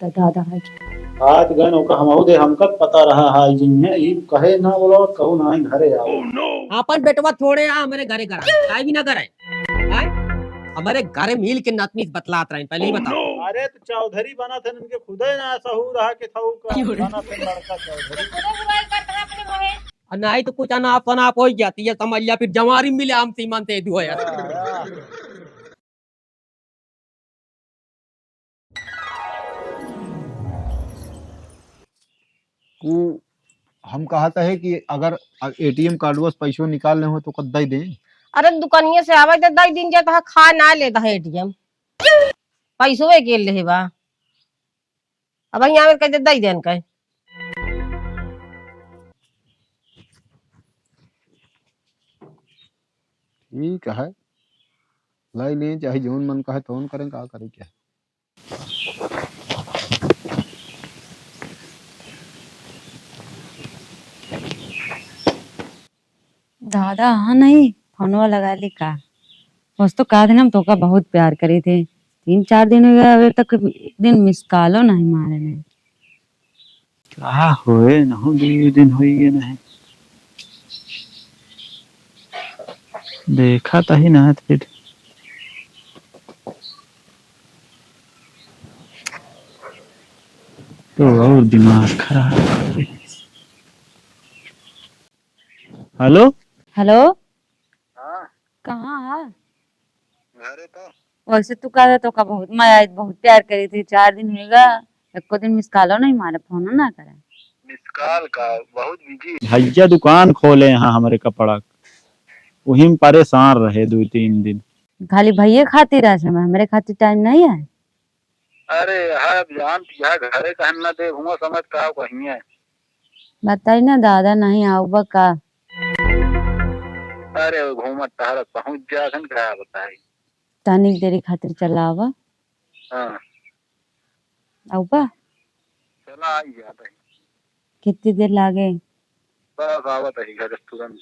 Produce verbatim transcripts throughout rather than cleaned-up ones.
त दादा है कि आज गन ओका हमहू दे, हमका पता रहा है जिन्हें ई कहे ना बोलो, कहू ना ही घरे आओ। आपन बेटवा थोड़े आ हमरे घरे घर आए, काहे भी ना करे। आए? हमरे घरे मिल के नतनीस बतलात रहे, पहले ही बता। अरे तो चौधरी बना थे, इनके खुदे ना सहू रहा के थाऊ का बना थे लड़का चौधरी। और नहीं तो कुछ अनाप शनाप हो जाती है, समझ लिया, फिर जवारी मिले हम सीमन से दुआ यार। उ हम कहत है कि अगर ए टी एम कार्डवा से पैसो निकाल ले हो तो कद दे दें। अरे दुकानिया से आवे तो दे दिन जे तहा खा ना ले दहे ए टी एम। पैसो के ले बा। अब यहाँ में कह दे दे देन कहे। ठीक है, लाई लें, चाहे जौन मन कहे तौन करें, का करें क्या। दादा, हाँ नहीं, फोनवा लगा ली का? बस तो कहा दिन हम तोका बहुत प्यार करे थे, तीन चार दिन हो गया, अबे तक एक दिन मिस कॉलो नहीं मारे ने। का होए, नहु दुई दिन होइए नहीं। देखा तही ना फिर। तो और दिमाग खराब कर दे। हेलो? हेलो? हाँ। कहाँ है? घरे तो। वैसे तू कहे तो का बहुत मजा आई, बहुत प्यार करी थी, चार दिन होएगा, एको दिन मिस कॉलो नहीं मारे, फोनो ना करे। मिस कॉल का, बहुत बिजी। भैया दुकान खोले हैं हमरे कपड़ा के, वही में परेशान रहे दो तीन दिन। खाली भैया खातिर रह समय, हमरे खातिर टाइम नहीं है। अरे, है, अब जानती है, घरे कहन ना दे, घूमा समझ का कहीं है। बताई ना दादा, नहीं आउबा का? अरे, वो घूमत टहरत पहुँच जात हन, का बताई। तनिक देरी खातिर चला आवा। हाँ। आउबा? चला आई जात है। कितनी देर लागे? बस आवत है घर तुरंत।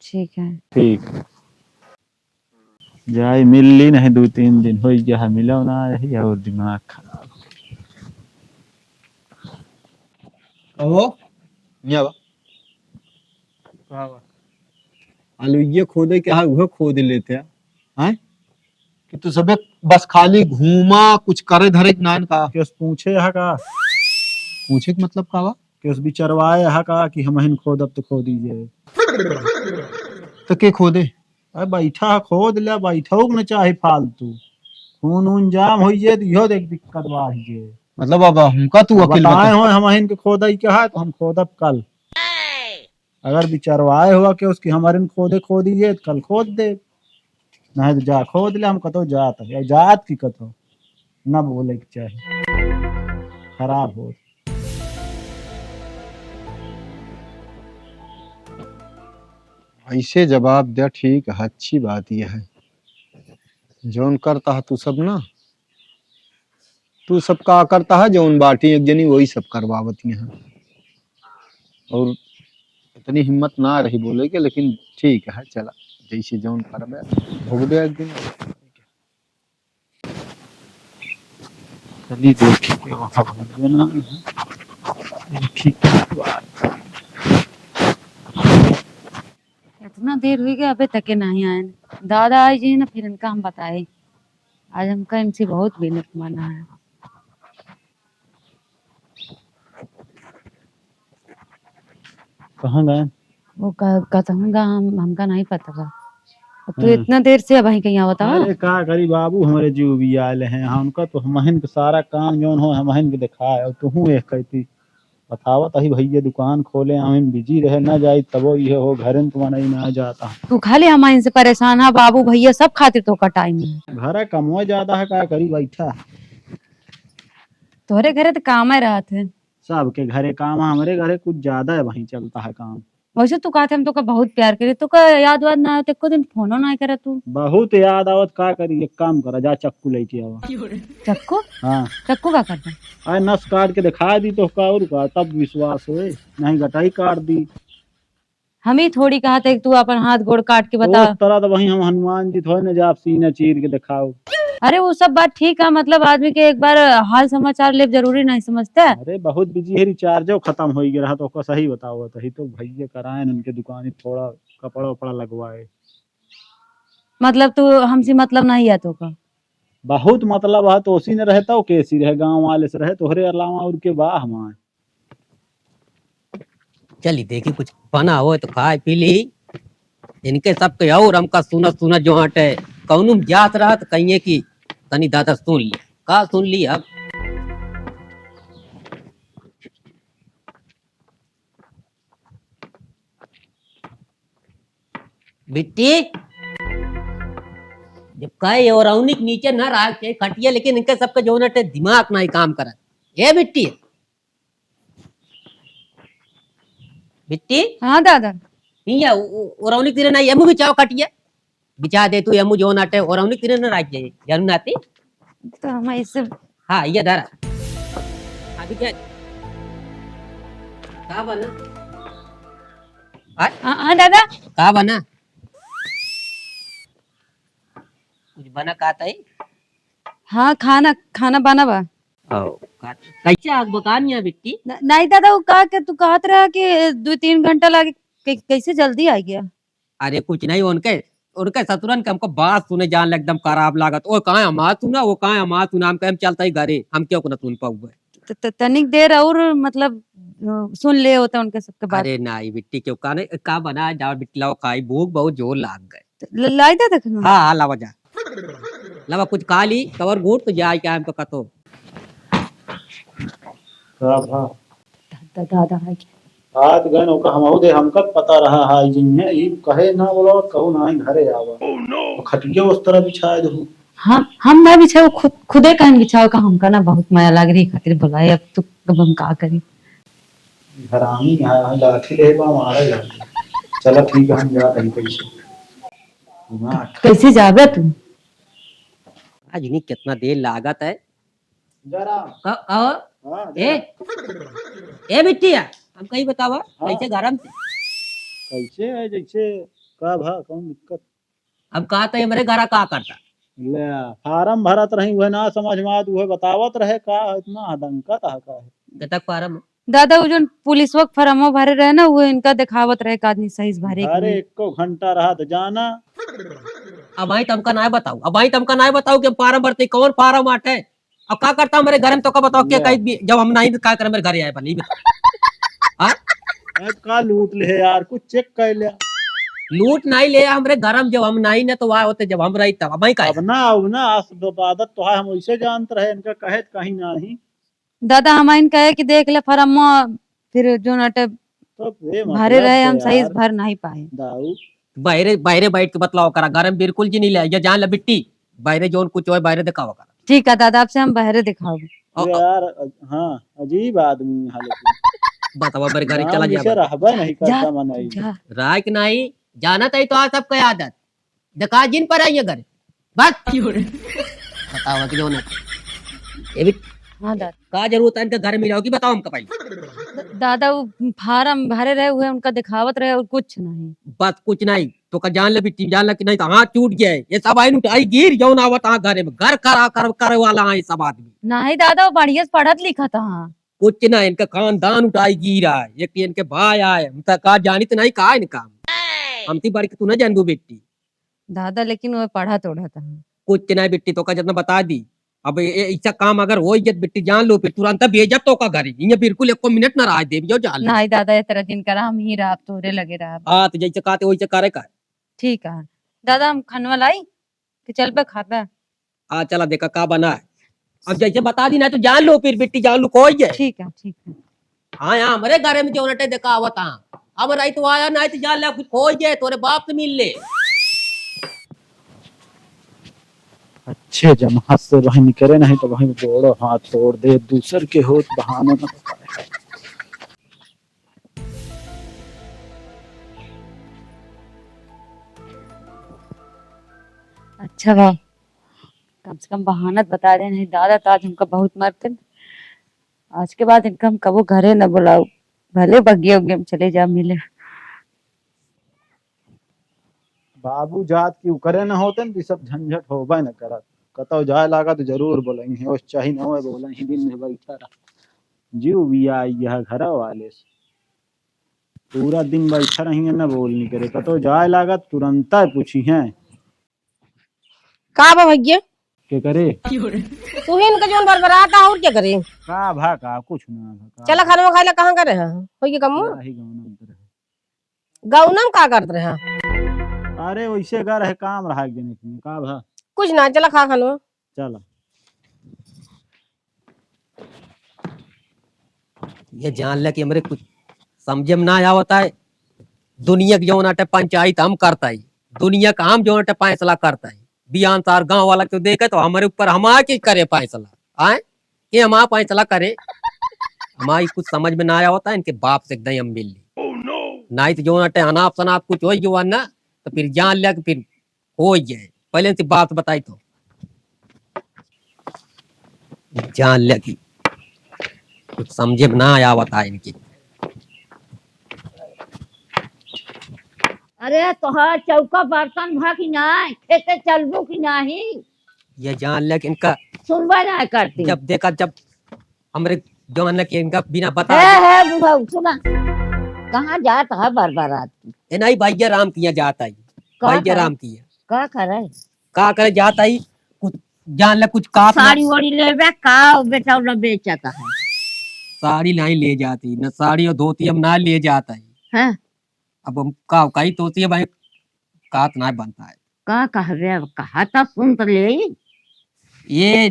ठीक है। ठीक। जाए मिल ली नहीं, दो तीन दिन हो गया है, मिलो ना यही और दिमाग खराब। कहो, यहाँ बा। का बा? आलू ये खोदे के है, वो खोद लेते हैं, हैं? कि तू सबे बस खाली घूमा, कुछ करे धरे के नान का? केस पूछे है का? पूछे के मतलब का बा? केस बिचरवाए है का कि हमहिन खोदब तो खोदी जे। तो के खोदे? अरे बैठा है, खोद ले, बैठो के न चाहे फालतू। खून उन जाम होई जे, तो इहो देख दिक्कत बा ही जे। मतलब अब हमका तू अब वकील बताए बता। हो, हमहिन के खोदाई के है, तो हम खोदब कल। अगर बिचरवाए हुआ कि उसकी हमरिन खोदे खोदी जे, तो कल खोद दे। नहीं तो जा खोद ले, हम कतो जात है, या जात की कतो। ना बोले के चाहे। खराब हो। ऐसे जवाब दे, ठीक है, अच्छी बात यह है। जौन करता है तू सब ना, तू सब का करता है, जौन बाटी एक जनी वही सब करवावती हैं। और इतनी हिम्मत ना रही बोले के, लेकिन ठीक है, चला, जैसे जौन करबे, भोगबे एक दिन। चली देखी के वहाँ भूल गए ना। देखी के बाद। इतना देर हुई गया, अबे तके नहीं आए। दादा आई जी ना, फिर इनका हम बताए। आज हमका इनसे बहुत मिलत मन है। कहाँ गए? वो क-, कतहूँ गा, हम, हमका नहीं पता बा। अब तू हम्म। इतना देर से अब वहीं कहीं आवत हवा? अरे का करी बाबू, हमरे जीव भी आयल हैं। हाँ, उनका तो हमहिन के सारा काम जौन हो, हमहिन के देखाए। और तुहूँ एक कहती बतावत अही भैया दुकान खोले, हमहिन बिजी रहे, ना जाई तबो ये हो, घरे तो मना ही ना जाता। तू खाली हमहिन से परेशान है बाबू, भैया सब खातिर तो का टाइम है। घरे कमवा ज्यादा है, का करी बैठा। तोहरे घरे तो काम है रहत है। सबके घरे काम, हमरे घरे कुछ ज्यादा है, वहीं चलता है काम। वैसे तू कहत है, हम तोका बहुत प्यार करे, तोका याद वाद ना आवे, तो एको दिन फोनो ना करे तू। बहुत याद आवत, का करी, एक काम करा, जा चक्कू लेके आवा। चक्कू? हाँ। चक्कू का करता? अरे नस काट के दिखा दी तोहका, और का, तब विश्वास होए, नहीं गटाई काट दी। हम ही थोड़ी कहत है कि तू अपन हाथ गोड़ काट के बता। उस तरह तो वही हम हनुमान जी थोड़े न जाब सीना चीर के दिखाओ। अरे वो सब बात ठीक है, मतलब आदमी के एक बार हाल समाचार लेब जरूरी नहीं समझते? अरे बहुत बिजी है, रिचार्जो खत्म हो गया रहा तो ओकर सही बताओ, तो ही तो भैया कराए न उनके दुकान थोड़ा कपड़ा उपड़ा लगवाए। मतलब तू हमसे मतलब नहीं है तो का? बहुत मतलब है, तो उसी ने रहता हो, केसी रहे, गाँव वाले से रहे, तोहरे अलावा और के बा हमारे। चली देखी कुछ बना हो तो खाए पी ली। इनके सबके और हमका सुनत सुनत जो हटे, कौनो में जात रहा तो कहिए कि तनी दादा सुन ली। का सुन ली अब? बिट्टी, जब कहे ओरौनी के नीचे ना रह के खटिया, लेकिन इनके सबके जो हटे दिमाग ना ही काम करत। ए बिट्टी, बिट्टी? हाँ दादा। हिया, उ, उ, ओरौनी तीरे ना, एमू बिछाओ खटिया। बिछा दे तू, एमू जो नाटे, ओरौनी तीरे ना राख जाए, जानू नाती। तो हम ऐसे हाँ, ये धरा। अभी क्या? का बना? हाँ? हाँ, हाँ, दादा। का बना? कुछ बना का तई? हाँ, खाना, खाना बना बा। ओ, का, कैसे आग बकान या बिट्टी? न-, नहीं दादा, वो का के तू कहत रहा कि दो तीन घंटा लागे, कै-, कैसे जल्दी आ गया? अरे कुछ नहीं, उनके, उनके ससुरन के हमको बात सुने जान ले एकदम खराब लागत। ओ कहाँ हमार सुना, वो कहाँ हमार सुना, हम कहे हम चलता ही घरे, हम क्यों को ना सुन पाऊबे। त-, त-, तनिक देर और मतलब, अ, सुन ले होता उनके सबके बात। अरे नहीं बिट्टी, क्यों का नहीं, का बना जाओ बिट्टी, लाओ खाई, भूख बहुत जोर लाग गए। त-, ल-, लाई दे देखना। हाँ, हाँ, लावा जा। लावा कुछ खा ली, कवर घूट तो जाए क्या हमको कतो। का भा? दादा, दादा है क्या? आज गए ओका हमहू दे, हमका पता रहा है जिन्हें ई कहे ना बोलो, कहू ना ही घरे आवा। Oh no! खटिया उस तरह बिछाए दहू। हाँ, हम ना बिछाओ, खुद, खुदे कहन बिछाओ का हमका ना बहुत माया लाग रही खातिर बोलाए, अब तो अब हम का करी? हरामी है, लाठी ले बा मारे लाठी। चला ठीक है, हम जा कहीं कैसे। दिमाग। कैसे जाबे तू? आज नहीं कितना देर लागत है। जरा। का, का हो? हाँ, ए, जरा। ए बिट्टिया, हम कहीं बतावा, हाँ। कैसे गरम से? कैसे है, जैसे का भा, कौन दिक्कत? अब का तो हमरे घरा का करता? ले, फार्म भरत रही, उहे ना समझ में आत, उहे बतावत रहे, का इतना हदंकत है, का है? कतक फार्म? दादा, वो जोन पुलिसवा के फार्मवा भरे रहे ना, वो इनका देखावत रहे, एक आदमी सही से भरे कि अरे, नहीं। एको घंटा रहा तो जाना। अब आई तो हमका ना बताओ, अब आई तो हमका ना बताओ कि हम फार्म भरते, कौन फार्म आटे? अब का करता हमरे घर में, तो का बताओ, क्या ले। कही भी, जब हम नहीं, तो का करे मेरे घरे आए बनी? हाँ? अब का लूट ले यार, कुछ चेक कर ले। लूट नहीं ले हमरे घर में, जब हम नहीं ने तो वह होते, जब हम रही तब। अब आई का अब ना, अब ना, आस-, आदत तो है, हम वैसे जानत रहे, इनका कहे तो कहीं नहीं। दादा, हम आइन कहे कि देख ले फरम्मा, फिर जो नटे तब रे भरे मतलब रहे, हम सही से यार। भर नहीं पाए। दाऊ। बहरे, बहरे बैठ के बतलाओ करा, घर में बिल्कुल जी नहीं ले, ये जान ले बिट्टी, बहरे जोन कुछ होए, बहरे दिखाओ करा। ठीक है दादा, आपसे हम बहरे दिखाओ। ओ, ओ। यार, हाँ, अजीब आदमी है लेकिन। बताओ, बहरे घर नाम चला जा जैसे बहरे। रहबे नहीं जा, करता मनई। जा। राय के नहीं, जाना तई तो आ सबका आदत। देखा जिन पर आई है घर। बस। क्यों रे? बताओ, अभी जो ना। ये भी हाँ, दादा। का जरूरत है इनका घर में रहो कि बताओ हमका पहले। द-, दादा, वो फार्म भरे रहे हुए, उनका दिखावत रहे और कुछ नहीं। बस कुछ नहीं, तो का जान ले बिट्टी, जान ले कि नहीं तो हाथ टूट गया है। ये सब आई उठाई गिर जाओ ना आवत हाँ घरे में, घर करा कर, करे वाला है सब आदमी। नहीं दादा, वो बढ़िया से पढ़त लिखत हाँ। कुछ ना, इनका खानदान उठाई गिरा है, एक इनके भाई आए, हम तो का जानित नहीं का इनका। हमती बड़ी के तू ना जानबू बिट्टी। दादा, लेकिन वो पढ़त ओढ़त है। कुछ नहीं बिट्टी, तो का जितना बता दी। अब ए-, ए-, ऐसा काम अगर हो गया बिट्टी, जान लो, फिर तुरंत भेजब तो का घरे। ये बिल्कुल एको मिनट ना रह देब, जो जान लो। नहीं दादा, ये तरह दिन करा, हम ही रहब, तोरे लगे रहब। हाँ, तो जैसे कहते वैसे करे का। ठीक है। दादा, हम खनवा लाई कि चल पे खाबे? आ, चला देखा का बना है। अब जैसे बता दी ना, तो जान लो, फिर बिट्टी जान लो, कोई है। ठीक है, ठीक है। हाँ, यहाँ हमरे घरे में जो नटे देखा आवत हाँ। अब नहीं तो आया, नहीं तो जान ले, कुछ खोज दे, तोरे बाप से मिल ले। अच्छे जमहत से वहीं निकरे, नहीं तो वहीं गोड़ो हाथ तोड़ दे, दूसर के होत बहाना न बताए। अच्छा बा, कम से कम बहाना त बता दे, नहीं दादा तो आज हमका बहुत मारते। आज के बाद इनका हम कबो घरे न बुलाऊ, भले बगिया उगिया में चले जा मिले। बाबू जात की उकरे न होते न, तो ई सब झंझट होबे न करत। कतौ जाए लागा तो जरूर बोलइहें, ओस चाही न होए बोलइहें, दिन में बैठा रहा। जीव बिया यह घर वाले से। पूरा दिन बैठा रहिए, न बोल निकरे। कतौ जाए लागा तुरंता पूछिहें। का बा भैया? के करे? तू ही इनका जौन बरबराता और क्या करे? का भा का, कुछ ना भा का। चला खाना खाइला, कहाँ करे है? होइए कमवा? यही गौना में करे। गौना में का करत रहा? अरे वैसे गा रहे, काम रहा एक जने के, का भा? कुछ ना, चला खा खाना। चला। ये जान ले कि हमरे कुछ समझे में ना आवत है। दुनिया के जौन अटे पंचायत हम करता ही, दुनिया का हम जौन अटे फैसला करता ही। बियान सार गाँव वाला क्यों देखे तो हमरे ऊपर हम आके करे फैसला, आए? ये हम आप फैसला करे? हमारी कुछ समझ में ना आवत है, इनके बाप से एकदम हम मिल ली। नहीं तो जौन अटे अनाप शनाप कुछ हो गया ना, तो फिर जान ले कि फिर हो ही जाए। पहले इनसे बात बताई तो जान ले कि कुछ समझे में ना आवत है इनकी। अरे तोहार चौका बर्तन भा कि नाहीं, खेते चलबू कि नाहीं? ये जान ले कि इनका सुनबे ना करती। जब देखा, जब हमरे जौन के इनका बिना बता हे, दे। हे बुढ़ऊ, सुना, कहाँ जात है बरबरात? ए नहीं, भैया राम किया जात है। का भैया करे? राम किया। का करे? का करे जात है? कुछ जान ले, कुछ कात ना साड़ी ओड़ी लेबे का, बेटा वाला बेचत है। साड़ी नहीं ले जाती, न साड़ी और धोती हम ना ले जात है। हाँ। अब हम का कही, तो ये भाई कात ना बनता है। का कहबे, अब कहा तो सुन तो ले। ये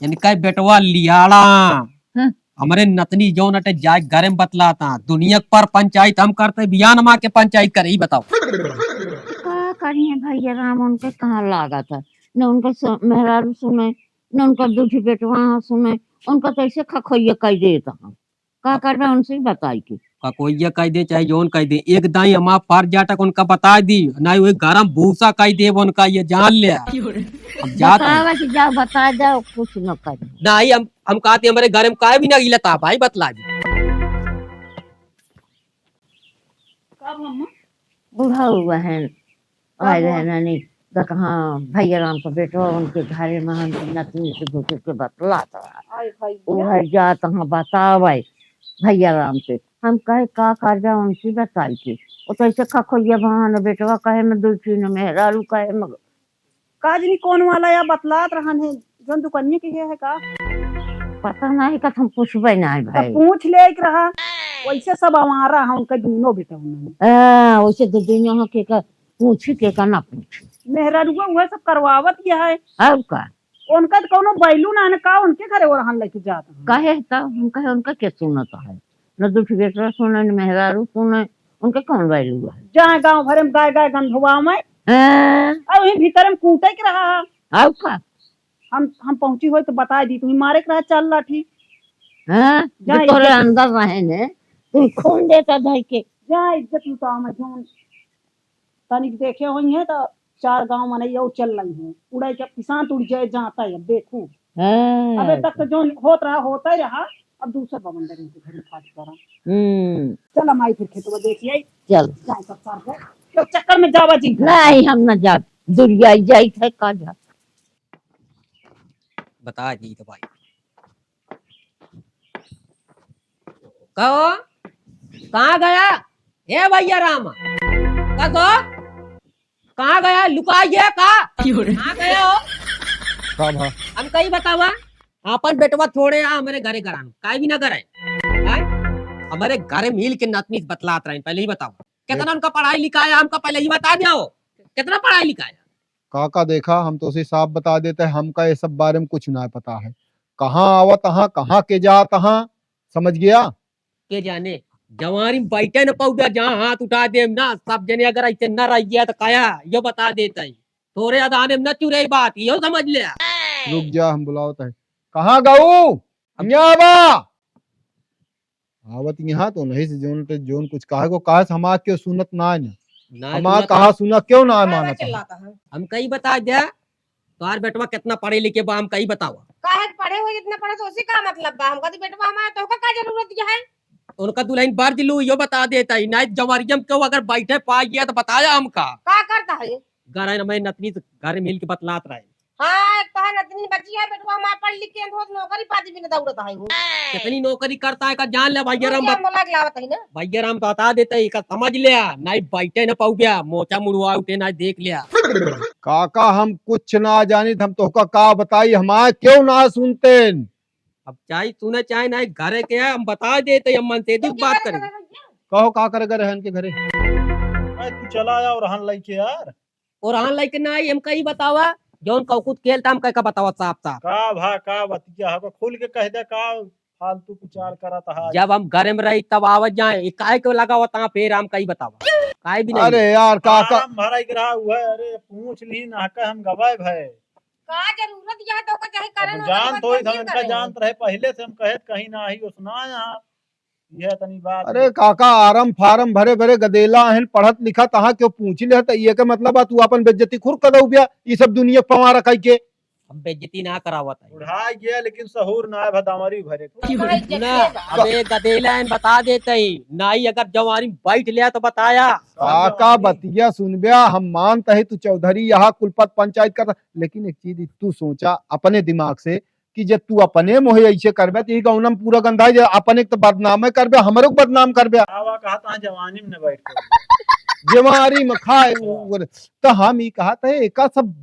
इनका बेटवा लियाड़ा। हाँ। हमरे नतनी जौन अटे जाए घरे में बतलाता, दुनिया पर पंचायत हम करते, बियान माँ के पंचायत करे, ही बताओ। का करिए भैया राम, उनके कहाँ लागत है, न उनका स-, मेहरारू सुने, न उनका दूध बेटवा सुने, उनका तो ऐसे खखोइया कह देता हम। का करबे उनसे बताई के? का कोई ये कह दे, चाहे जौन कह दे, एक दाई हमार फर जाटक उनका बता दी, नहीं वही गरम भूसा कह दे उनका, ये जान ले। अब जात है। बतावे कि जाओ, बता जाओ, कुछ न कर। नहीं, हम, हम कहते हमारे घर में काहे भी ना इलता भाई, बतला दी। कब हम? बुढ़ऊ बहन आए रहे नानी, तो कहाँ भैया राम का बेटवा उनके घरे में हम नतनी से घुस के बतलात रहा। आय भैया। उहे जात हाँ बतावे भैया राम से। हम कहे का करबे उनसे बताई के। वो तो ऐसे खखोइया बहान बेटवा कहे में दुखी न मेहरारू कहे में। का जनी कौन वाला या बतलात रहन है, जौन दुकनिया के है का? पता नहीं का, हम पूछबे नहीं तो भाई। पूछ ले एक रहा, वैसे सब आवारा है उनका दूनो बेटा उन्होंने। हाँ, वैसे दो दुनिया के का पूछी के का ना पूछी। मेहरारुआ उहे सब करवावत यह है। और का? उनका तो कौनो value ना है, का उनके घरे ओरहन लेके जात हैं। कहे तो, हम कहे उनका के सुनत है? न दुख बेटवा सुने, न मेहरारू सुने, उनके कौन value है? जहाँ गाँव भरे में गाय गाय गंधवा में। हाँ। और वही भीतर में कूटे के रहा है। और का? हम, हम पहुँची होई तो बता दी, तुम्हें मारे के रहा चल लाठी। हाँ, जा जो तोरे इज्जत अंदर रहे ने, तू खून देता धर के। जा इज्जत लुटावा में जौन तनिक देखे होई हैं तो चार गाँव मनई और चल रही हैं। उड़े के पिसान उड़ जाए जाता है, अब देखू। हाँ। अबे तक तो जौन होत रहा, होता ही रहा। अब दूसर बवंडर इनके घर में फाट करा। हम्म। चल हम आई फिर खेतवा देखिए। चल। जाए सब सार को। तो चक्कर में जावा जी। नहीं, हम ना जाब। दुरिया जाइत है, का जा। बता दी तो भाई। कहो, कहाँ गया? हे भैया राम, का तो? कहाँ गया? लुका गया का? क्यों रे? कहाँ गया हो? का भा? हम कहीं बतावा, अपन बेटवा छोड़े आ, हमारे घरे करान, काहे भी ना करे। हैं? हमारे घरे मिल के नतनीस बतलात रहे, पहले ही बतावा। कितना उनका पढ़ाई लिखाया, हमका पहले ही बता दिया हो। कितना पढ़ाई लिखाया? काका देखा, हम तोसे साफ बता देते हैं, हमका ये सब बारे में कुछ ना पता है। कहाँ आवत हाँ, कहाँ के जात हाँ, समझ गया? के जाने, जवानी में बैठे न पौधा, जहाँ हाथ उठा दे ना, सब जने अगर ऐसे न रह गया तो काया, यो बता देता है। तोरे अदाने में न चुरे बात, यो समझ ले। रुक जा, हम बुलावत है। कहाँ गऊ? अब यहाँ बा। आवत यहाँ तो नहीं से जोन ते जोन कुछ कहे को कहे से हमार क्यों सुनत ना है ना। ना हमार सुनत कहा है। सुना क्यों ना है मानत है? हम कही बता दे, तोहार बेटवा कितना पढ़े लिखे बा, हम कही बतावा। काहे के पढ़े हुए, इतना पढ़े तो उसी का मतलब बा? हमका तो बेटवा हमारा, तो का, का जरूरत है? उनका दुलहिन बरज लू, यो बता देत ही, नाहीं जवारियम केउ अगर बैठे पाइ गया तो बताया हमका। का करत है? घर है ना, मैं नतनी से घर मिल के बतलात रहे। हाँ, एक तो है नतनी बची है, बेटवा हमार पढ़ लिख के अंधोत नौकरी पाती भी न दौड़त है वो। कितनी नौकरी करत है का जान ले भैया राम, बत- लावत है ना। भैया राम बता देत ही, का समझ ले, नाहीं बैठे न पाउब्या, मोचा मुड़वा उठे नाहीं देख ले। काका हम कुछ ना जानित, हम तोहका का बताई, हमार केउ ना सुनते। अब चाहे सुने चाहे नाहीं, घरे के है, हम बता देत ही, हम मन से दुख बात करें। कहो का करे गए रहन के घरे? अरे तू चला आया ओरहन लइके यार। ओरहन लइके नाहीं, हमका ई बतावा, जौन कौकुत खेलता, हमका का बतावा साफ साफ। का भा, का बतिया है, खुल के कह दे, का फालतू विचार करत है? जब हम घरे में रही तब आवत जाए, ई काहे के लगावत है, फिर हमका ई बतावा, काहे भी नहीं। अरे यार, का, का फार्म भराई के रहा हुआ है, अरे पूछ ली ना, का हम गवाए भए। का जरूरत यह तो का चाहे अब करे ना, जान तो ही हम इनका जानत रहे, पहिले से हम कहे कहीं ना ही उसना यहाँ। यह तनी बात अरे है। काका, आरम फारम भरे भरे गदेला हन, पढ़त लिखत अहा, केउ पूछ ले त ये के मतलब बा, तू अपन बेइज्जती खुर कर दउब्या, ई सब दुनिया पवारा कइ के। हम बेइज्जती ना करावत है। बुढ़ा गया, लेकिन सहूर ना है, भदावरी भरे। भाई सुना, जतिया बा। अबे गदेला हन, बता देत ही, नाहीं अगर जवारी में बैठ लिया तो बताया। काका बतिया सुनब्या, हम मानत ही तू चौधरी यहाँ कुलपत पंचायत करत, लेकिन एक चीज तू सोचा अपने दिमाग से, कि जब तू अपने मोहे ऐसे करबे, तो ई गौनम पूरा गंधाई जे, अपने के तो बदनामे करबे, हमरो के बदनाम करबे। आवा कहत है जवानी में न बैठ कर। जवानी में खाए, उ, उ, तो हम ई कहत है, एका सब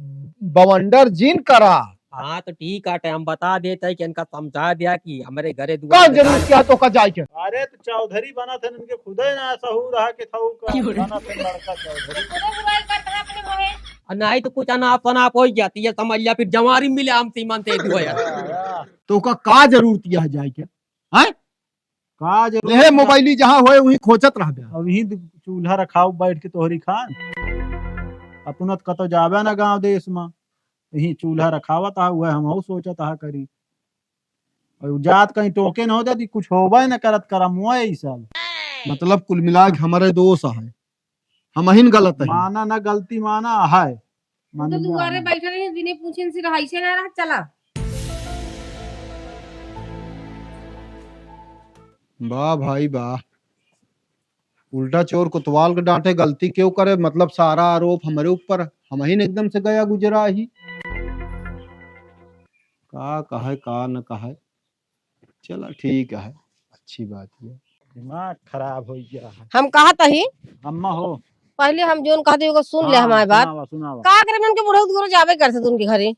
बवंडर जिन करा। हाँ, तो ठीक आटे, हम बता देत ही कि इनका समझा दिया कि हमरे घरे दुआरे का जरूरत क्या तो का जाए के? अरे, तो चौधरी बनत है, इनके खुदे ना सहूर रहा कि थऊ का बनत है लड़का चौधरी। खुदे बुराई करत है अपने मोहे। आ नाहीं तो कुछ अनाप शनाप होइ जाती है, समझ लिया, फिर जवारी मिले हम सीमन से दुआ यार। तो का, का जरूरत यह जाए के? हैं? का जरूरत लेहे बा? मोबाइली जहाँ होए वहीं खोचत रहब्या। अब यहीं दु-, चूल्हा रखाओ बैठ के तोहरी खान। अपना तो कतो जाबे ना गाँव देश में। यहीं चूल्हा रखावत आ, वह हमहू सोचत आ करी। और जात कहीं टोके न हो जाती, कुछ होबे न करत करम हुआ यही सब। मतलब कुल मिला के हमारे दोष है, हमहिन गलत है। माना ना गलती, माना है। तू तो दुआरे बैठे रही, बिने पूछे से रहाई से ना रहा, चला। वाह भाई वाह, उल्टा चोर कोतवाल के डांटे, गलती केउ करे, मतलब सारा आरोप हमरे ऊपर, हमहिन एकदम से गया गुजरा ही। का कहे का न कहे, चला ठीक है, अच्छी बात है। दिमाग खराब हो गया है। हम कहत ही, अम्मा हो। पहले हम जोन कहत ही, ओको सुन ले हाँ, हमारी बात। सुनावा, सुनावा। का करे, मन के बुढ़ऊ दूर जाबे करते उनके घरे।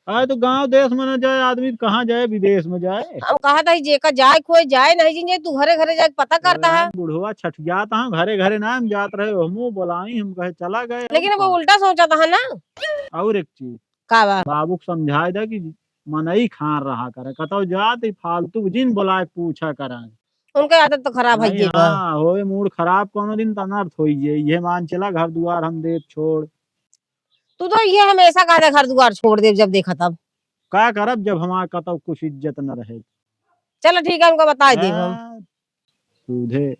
आए तो गांव देश में न जाए आदमी, तो कहाँ जाए, विदेश में जाए। हम कहत ही, जेका जाए कोई जाए, नहीं जिन जाए, तू घरे घरे जाके पता करता है। बुढ़वा छठियात है, घरे घरे ना हम जात रहे, हमू बोलाई, हम कहे चला गए। लेकिन अब उल्टा सोचत है ना। और एक चीज, का बा? बाबू को समझाए दे कि मनई खान रहा करे, कतौ जात ही फालतू जिन बोलाए पूछा करे। उनके आदत तो खराब है नहीं, ये बा। हाँ, होए मूड खराब, कोनो दिन त अनर्थ होई जे, ये मान चला घर दुआर हम देब छोड़। तू तो ये हमेशा कहते घर दुआर छोड़ देब जब देखा तब। का करब जब हमार कतौ कुछ इज्जत न रहे। चलो ठीक है, उनको बताए देब हम। हाँ, सूझे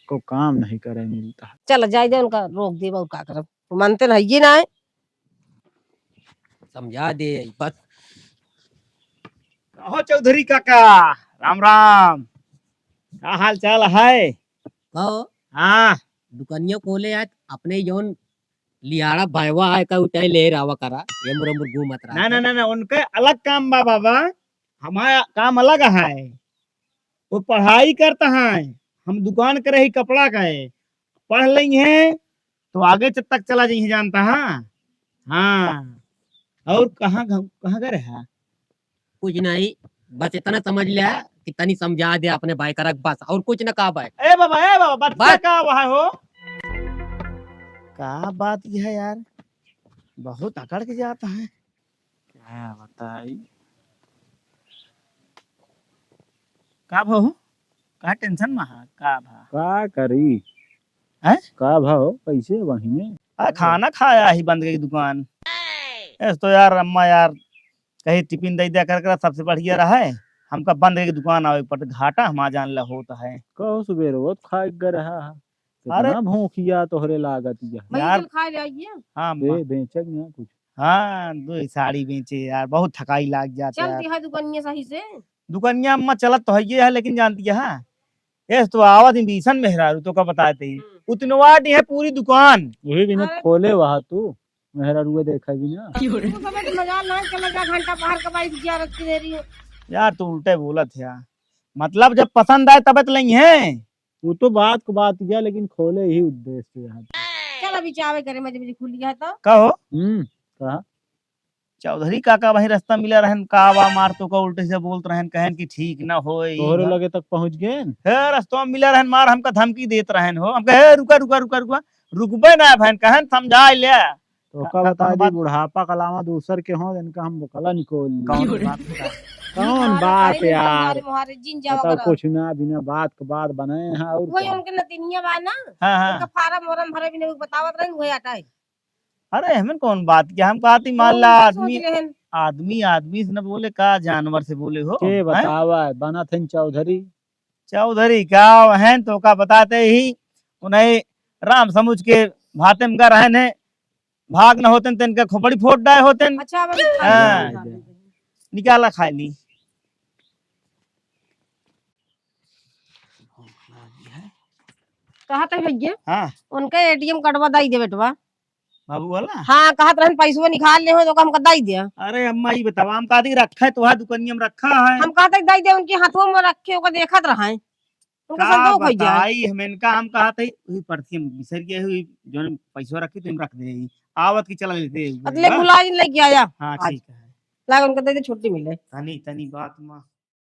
को काम नहीं करे मिलता है। चलो जाए दे, उनका रोक देब और का करब, वो मानते नहीं, ये ना है। समझा दे बस। कहो चौधरी काका, राम राम, का हाल चाल है? कहो। हाँ। दुकानिया खोले आज अपने जौन लियाड़ा भाईवा है का उठाई ले रहा करा, ये मुर मुर घूमत रहा ना, ना, था। ना, ना, उनका अलग काम बा बाबा, हमारा काम अलग है। वो पढ़ाई करता है, हम दुकान करे ही कपड़ा का है, पढ़ लेंगे तो आगे च-, तक चला जाइए जानता है। हाँ, और कहाँ घ-, कहाँ गए रहा? कुछ नहीं, बस इतना समझ लिया कि तनी समझा दे अपने भाई करक बस, और कुछ न कहा भाई। ए बाबा, ए बाबा, बच्चा बस। का वहाँ हो? का बात यह है यार, बहुत अकड़ के जाता है। क्या बताई? का भाव? का tension में है? का भा? का करी? हैं? का भाव? कैसे वही में? आ, खाना खाया ही बंद गई दुकान। ऐस तो यार अम्मा यार कहीं टिफिन दे दिया कर, कर सबसे बढ़िया रहा है। हमका बंद गई दुकान आवे पर घाटा हमार जान ला होता है। कहो सुबेर वो खाए ग रहा है। अरे कितना भूखिया तोहरे लागत यह। मैं यार, चल खाए ले आइए। हाँ, अम्मा। बे-, बेचब ना कुछ। हाँ, दो साड़ी बेचे यार, बहुत थकाई लाग जाता चल है। दिहा दुकनिया सही से। दुकनिया अम्मा चलत तो है ये है, लेकिन जानती है, हाँ, एस तो आवत ही बीसन मेहरारू, तोका बताते ही। हम्म। उतनवा डी है पूरी दुकान। वही बिना अरे। खोले वहा तू, मेहरारू देखे बिना। तू सब एक मजाल ना चला जा, घंटा बाहर का बाइक जियारत की दे रही हो। यार, तू उल्टे बोलत है यार। मतलब, जब पसंद आए, तबे तो लेंगे हैं। वो तो बात को बात गया, लेकिन खोले ही उद्देश्य यहाँ। चल, अभी चावे करे, मजे मजे खुल गया तो। का हो? हम्म, कहा? चौधरी काका वही रास्ता मिला रहन, का बा मार तोका उल्टे से बोलत रहन, कहन कि ठीक ना होए, ई तोहरे ना। लगे तक पहुँच गए न? हे, रास्ता में मिला रहन, मार हमका धमकी देत रहन हो। हम कहे, "हे, रुका, रुका, रुका, रुका, रुकबे ना भैन, कहन समझा ले।" तोका का, का, बता कौन दी, बात? बुढ़ापा के अलावा दूसर के हो, इनका हम बकला निकोल ली। कौन बात का? कौन बात यार? बताओ, कुछ ना, बिना बात के बात बनाए हैं, और वही क्या? उनके नतिनिया बा ना, हाँ, हाँ। उनका फार्म वार्म भरे बिना बतावत रहन, वही हटाए। अरे, हमें कौन बात किया? हम कहती, मान ला, आदमी, आदमी, आदमी से न बोले, का जानवर से बोले हो, के हैं? बतावा, बनत हन चौधरी। चौधरी का हन, तोका बताते ही, उन्हें राम समुझ के भाते में का रहन है, भाग न होतन, तेन के खोपड़ी फोड़ डाए होतन। अच्छा, अब हाँ। निकाला, खाए ली। कहत है भैया, हाँ। उनका एटीएम कार्डवा दई दे बेटवा। बाबू वाला? हाँ, कहत रहन पैसवा निकाल ले हो तो हमका दई दे। अरे अम्मा, ई बतावा, हम कहती रखा है, तोहार दुकनिया में रखा है। हम कहते दई दे, उनके हाथवा में रखे, ओका देखत रहे। उनका का संतोष हो जाए। बताई, हम इनका हम कहते, वही परथी हम बिसर गए हुई, जौन पैसवा रखी, तुम रख दे। आवत की चला लेते हैं। अगले बुला जिन लेके आया। हाँ, आज। ठीक है। लाग उनका दे दे, छुट्टी मिले। तनी, तनी बात मा।